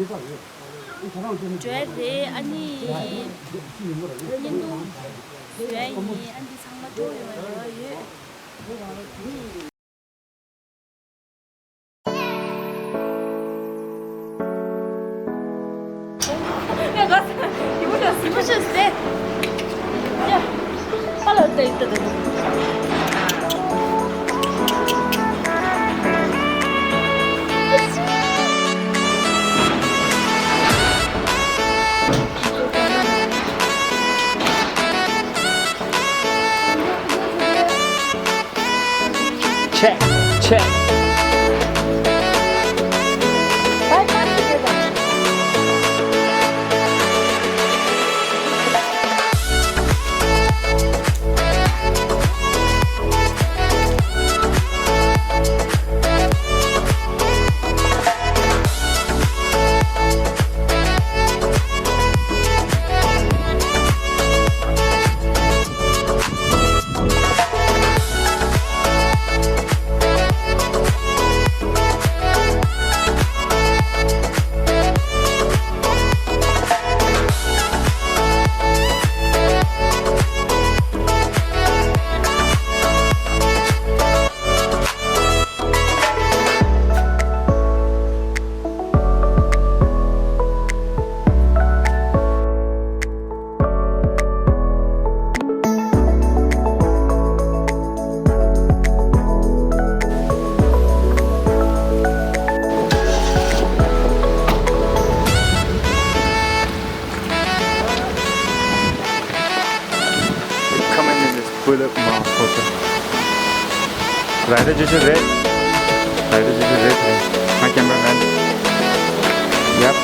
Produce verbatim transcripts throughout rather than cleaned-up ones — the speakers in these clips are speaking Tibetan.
འགྲོ་ཡ་རེད། ཨ་ནི་བརྙན་ཐུང་བཟོ་ཡ་ཡིན། ཨ་འདི་ཚང་མ་སྤྲོ་ཡོང་ཡ་ཡོད། Check, check. Come in this bullet mouth photo. Right, just red. Right, just red. My cameraman. Yep.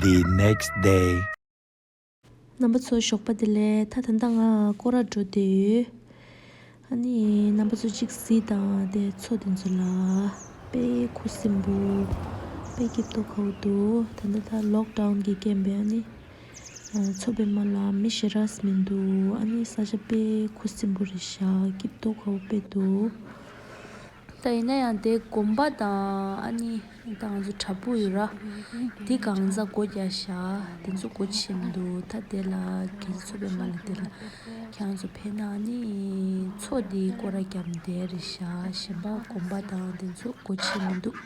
The next day. རྣམ་པ་ཚོ་ཞོགས་པ་བདེ་ལེགས། ད་ད་ལྟ་ང་སྐོར་ར་འགྲོ་བསྡད་ཡོད། ཨ་ནི་རྣམ་པ་ཚོ་གཅིག་གཟིགས་དང་། དེ་མཚོ་དེ་ཚོ་ལ་དཔེ་ཁུ་སིམ་པོ། དཔེ་སྐྱིད་པོ་ཁ་བོ་འདུག་ད་ལྟ་ད་ལོག་ཌའོན་གྱི་རྐྱེན་པས་ཨ་ནི་མཚོ་པདྨ་ལ་མི་ཞེ་དྲགས་མི་འདུག་ཨ་ནི་ས་ཆ་དཔེ་ཁུ་སིམ་པོ་རེད་ཤག་སྐྱིད་པོ་ཁ་བོ་དཔེ་འདུག་ད་ཡིན་ན་ཡང་དེ་དགོན་པ་དང་ཨ་ནི་ད་ང་ཚོ་བྲག་ཕུག་ཡོད་ར། དེ་གང་ཟག་སྒོ་རྒྱག་བཞག་དེ་ཚོ་སྒོ་ཕྱེ་མི་འདུག་ད་དེ་ལ་གལ་སྲིད་ཚོགས་པའི་མ་ལ་དེ་ལ་ཁྱེད་རང་ཚོ་ཕེབས་ན་ཨ་ནི་མཚོ་དེ་སྐོར་ར་བརྒྱབ་བསྡད་རེད་བཞག་གཞན་པ་དགོན་པ་དང་དེ་ཚོ་སྒོ་ཕྱེ་མི་འདུག་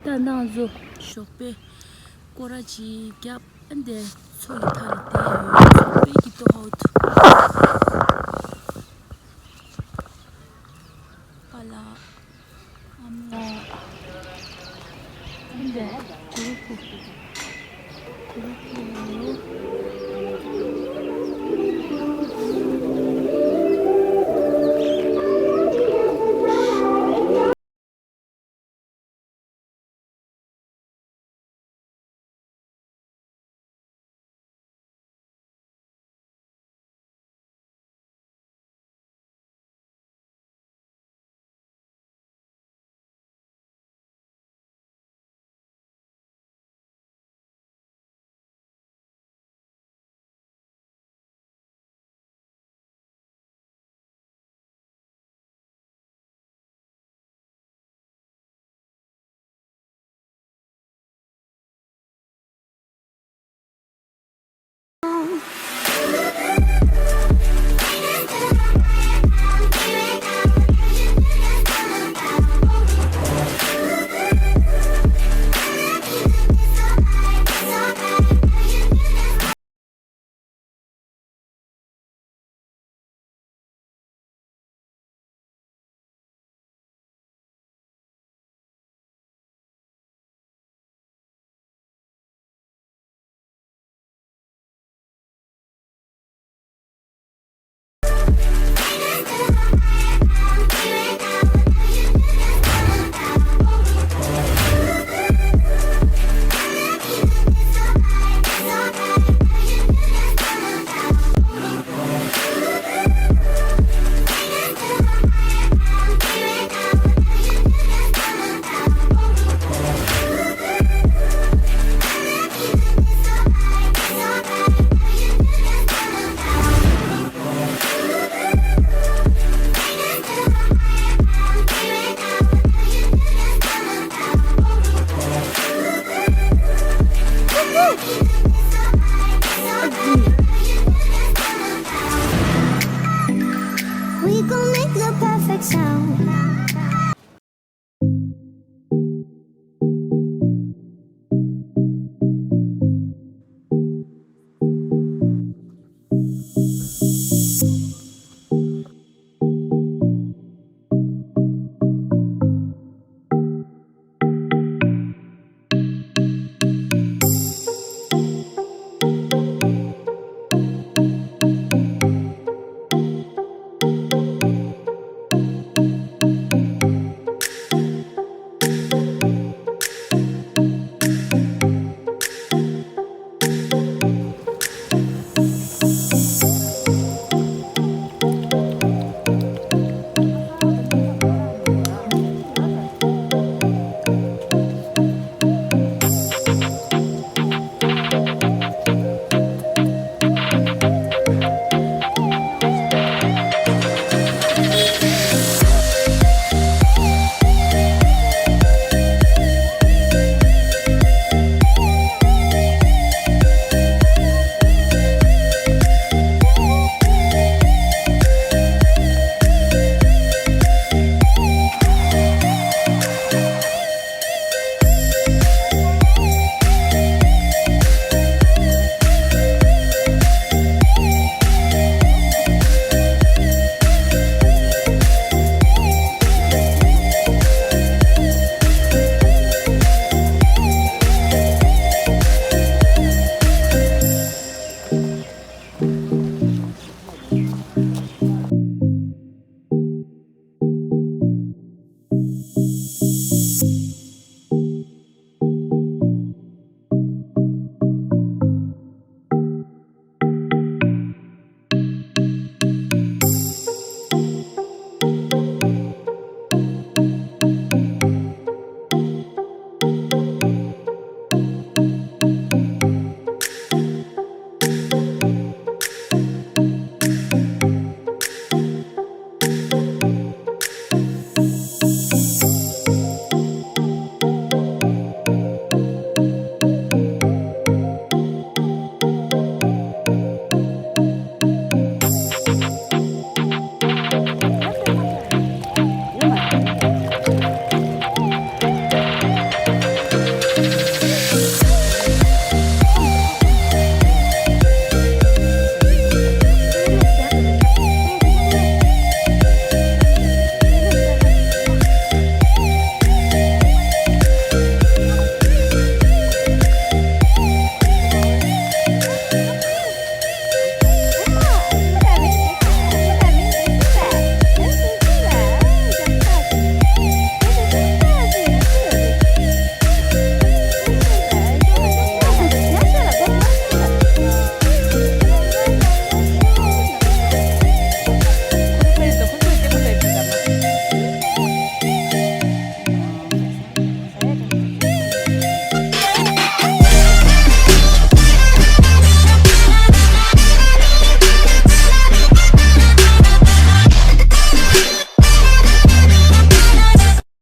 ད་ནང་ཚོ་ཞོགས་པའི་སྐོར་ར་ཅིག་བརྒྱབ། ཨ་འདས་མཚོ་ཡི་མཐའ་ལ་བསྡད་ཡོད། ཚོ་པའི་གི་ཏོག་ཧོ་ཐུ། པ་ལགས། ཨ་མ་ལགས། ཨ་འདས་གུ་རུ་ཀུ། གུ་རུ་ཀུ། We gon' make the perfect sound.